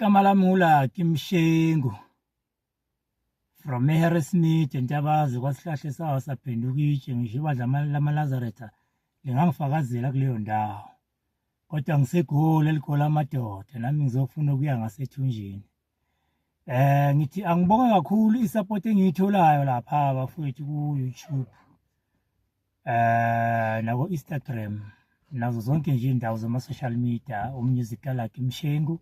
Igama lami nguLucky Mshengu from eHarrismith eNtabazi kwasihlahle sawo saphenduka itshe ngisho ibandla lamaNazaretha lingangifakazela kuleyo ndawo kodwa ngiseGoli eligola amadoda nami ngizofuna ukuya ngasethunjini. Ngithi angibonge kakhulu isupport engiyitholayo lapha bafowethu ku-YouTube nako Instagram nazo zonke nje indawo zama social media umusic kaLucky Mshengu.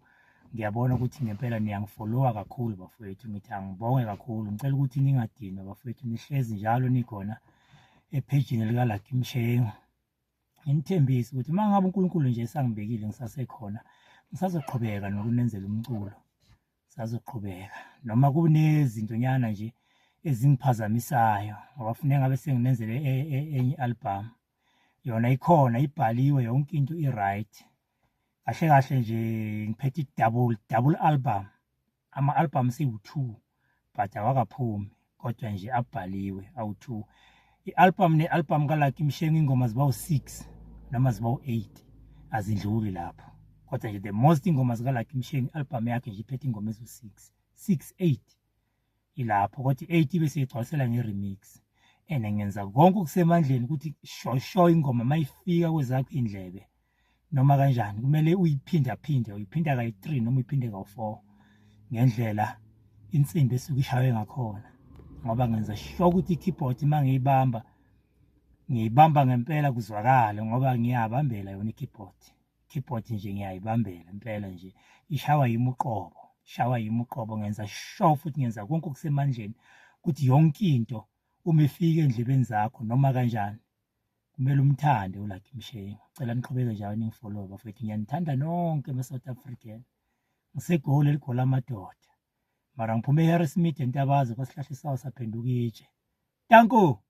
Ngiyabona ukuthi ngempela niyangifollowa kakhulu bafowethu, ngithi angibonge kakhulu. Ngicela ukuthi ningadinwa bafowethu, nihlezi njalo nikhona ephejini likaLucky Mshengu. Nginithembise ukuthi uma ngabe uNkulunkulu nje esangibekile ngisasekhona, ngisazoqhubeka nokunenzela umculo, ngisazoqhubeka noma kunezinto nyana nje ezingiphazamisayo, ngoba funeka ngabe senginenzele enye i-album. Yona ikhona, ibhaliwe yonke into i-right. Kahle kahle nje ngiphethe i-double double album, ama-album sewu-2 but awakaphumi, kodwa nje abhaliwe awu-2. I-album ne-album kaLucky Mshengu ingoma ziba u-6 noma ziba u-8, azindluli lapho. Kodwa nje the most ingoma zikaLucky Mshengu, i-album yakhe nje iphethe ingoma eziwu-6, 6 8 ilapho, kodwa i-8 ibe seyigcwalisela nge-remix. And ngenza konke okusemandleni ukuthi shosho ingoma mayifika kwezakho indlebe noma kanjani kumele uyiphinda phinde, uyiphinda kayi-3 noma uyiphinde kawu-4 ngendlela insimbi esuke ishaywe ngakhona, ngoba ngenza sure ukuthi i-keyboard uma ngiyibamba ngiyibamba ngempela kuzwakale, ngoba ngiyabambela yona i-keyboard. Keyboard nje ngiyayibambela impela nje, ishawa yimi uqobo, ishawa yimi uqobo. Ngenza sure futhi ngenza konke okusemandleni ukuthi yonke into uma ifika endlebeni zakho noma kanjani kumele umthande uLucky Mshengu. Cela niqhubeke njalo ningifollow bafowethu, ngiyanithanda nonke ema-South African. NgiseGoli eligola amadoda, mara ngiphume eHarrismith eNtabazi kwasihlahle sawo saphenduka itshe. Danko.